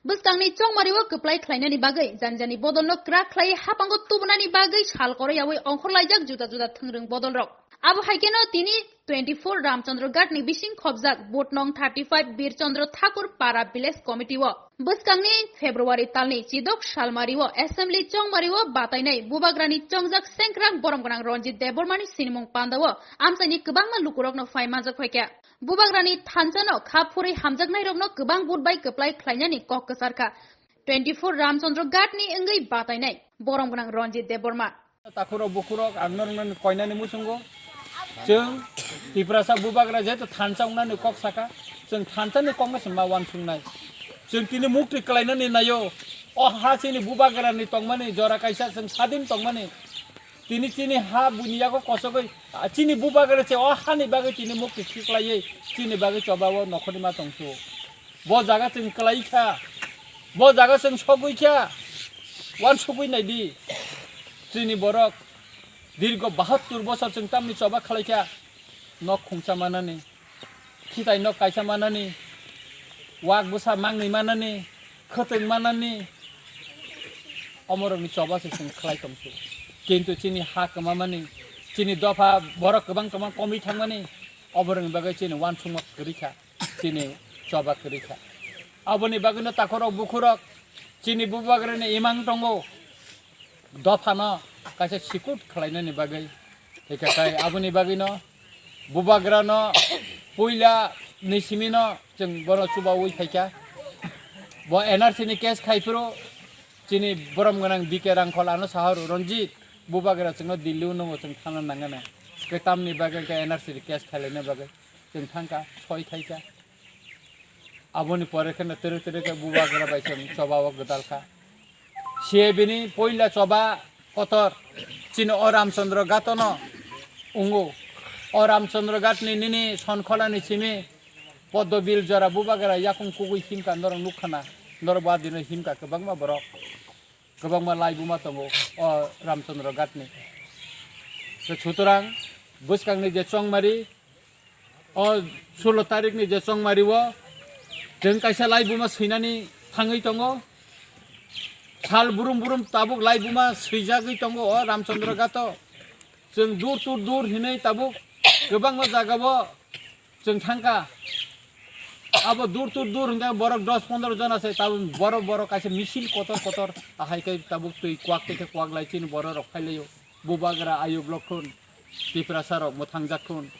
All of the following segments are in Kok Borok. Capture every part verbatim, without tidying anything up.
Bwskangni chongmario kwplai khlainani bagwi jani jani bodolno kwrak khlai hapango tubunani bagwi sal koroyawi ongkhorlaijak juda juda thwngrwng bodolrok. Abo hai kheno tini twenty four Ramchandra Ghat ni bising khobjak booth nong thirty five Bir Chandra Thakur Para Village Committee o bwskangni February talni chidok salmario Assembly chongmario batainai Bubagrani chongjak sengkrak borom gwnang Ranjit Debbarmani sinimung pandao amchaini kwbangma lukurokno phai manjak phaikha. Bubagrani thanchano kha phurwi hamjaknairokno kwbang vote bai kwplai khlainani kok kwcharkha. Twenty four Ramchandra Ghat ni wngwi batainai borom gwnang Ranjit Debbarma. Takhurok bukhurok ang norokno koinani muchungo. Chwng Tiprasa Bubagra jehetu thansa wngnani kok saka, chwng thansani kokno se ma uansugnai. Chwng tini mukti kwlainani naio. O ha chini Bubagrani tongmani jora kaisa chwng sadin tongmani. Tini chini ha buini yago kosogwi, ah, chini Bubagra se o hani bagwi tini mukti khiklaiwi chini bagwi chobao nokhorni ma tongsu. Bo jaga chwng kwlai kha, bo jaga chwng sogwi kha, uansugwi naidi. Chini borok dirgo bahattur bosor chwng tamni choba khlai kha, nok khungsa manani, khitai nok kaisa manani, wak bwsa mangni manani, khwtwng manani, omorokni choba se chwng khlai tongsu. Kintu chini ha kwmamani, chini dopha borok kwbang kwbang komwi thangmani, oborokni bagwi chini uansukma kwrwi kha. Chini choba kwrwi kha. Aboni bagwino takhurok bukhurok chini Bubagrani imang tongo, dophano kaisa sikut khlainani bagwi. Hikha khai aboni bagwino Bubagrano puila ni simino chwng bono chubaui phaikha. Bo N R C ni case khaiphuru chini borom gwnang B K Rangkhol ano saharu Ranjit Bubagra chwngno Delhi o nungo chwng thangna nangani. Kwtamni bagwi khe N R C ni case khailaina bagwi. Chwng thangkha, soi khaikha. Aboni pore kheno tere tere khe Bubagra bai chwng choba o gwdal kha. C A B ni poila choba kotor chini o Ramchandra Ghat no wngo. O Ramchandra Ghat ni nini Sonkhola ni simi Poddo Bill jora Bubagra yakung kugui himkha norok nukkhana. Norok ba dino himkha kwbangma borok. Kwbangma laibuma tongo o Ramchandra Ghat ni. Tei sutorang bwskangni je chongmari, o sulo tarikni je chongmari o chwng kaisa laibuma swinani thangwi tongo. Sal burum burum tabuk laibuma swijagwi tongo o Ramchandra Ghat o. Chwng dur tur dur hinwi tabuk kwbangma jaga o chwng thangkha. Abo dur tur dur hwnkhe borok dos pondro jona se tabuk borok borok kaisa misil kotor kotor ahai khe tabuk twi kwak twi khe kwak lai chini borok rok phailaio. Bubagra ayuk lok thun, Tiprasa rok mwthangjak thun,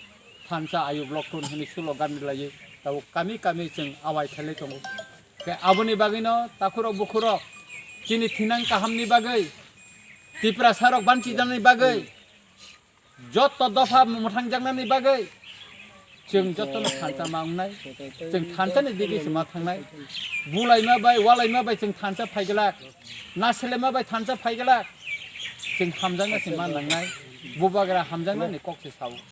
thansa ayuk lok thun hwnwi slogan rwlaiwi tabuk kami kami chwng awai khailai tongo. Khe aboni bagwino takhurok bukhurok chini thinang kahamni bagwi, Tiprasa rok banchijaknani bagwi, jotto dopha mwthangjaknani bagwi chwng jottono thansa ma wngnai, chwng thansani digi se ma thangnai. Bulaima bai, walaima bai chwng thansa phaiglak, naselema bai thansa phaiglak, chwng hamjakna se ma nangnai, Bubagra hamjaknani kok se sao.